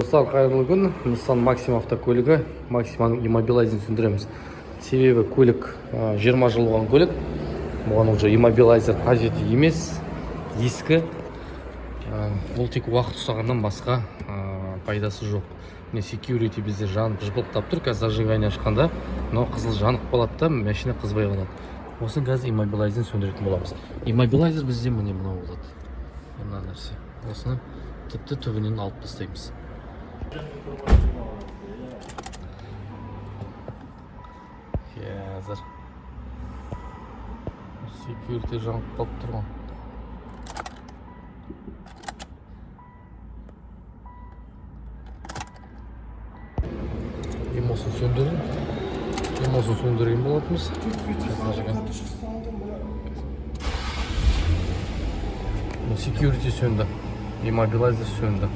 Достар, қайырлы күн! Nissan Maxima автокөлігі. Maximаның иммобилайзерін сөндіреміз. Себебі көлік 20 жыл болған көлік, бұған уже иммобилайзер қажет емес, ескі. Бұл тек уақыт ұстағаннан басқа пайдасы жоқ. Міне, security бізде жанып, жыпылықтап тұр. Қазір зажигание ашқанда мынау қызыл жанып қалады да, машина қызбай қалады. Осыны қазір иммобилайзерін сөндіретін боламыз. Иммобилайзер бізде, міне, мынау болады, мына нәрсе. Осыны тіпті түбінен алып тастаймыз. Қазір security жанып қалып тұр ғой. Имосын сөндірдім, имосын сөндірген болатынбыз. Зажигание. Security сөнді, иммобилайзер сөнді.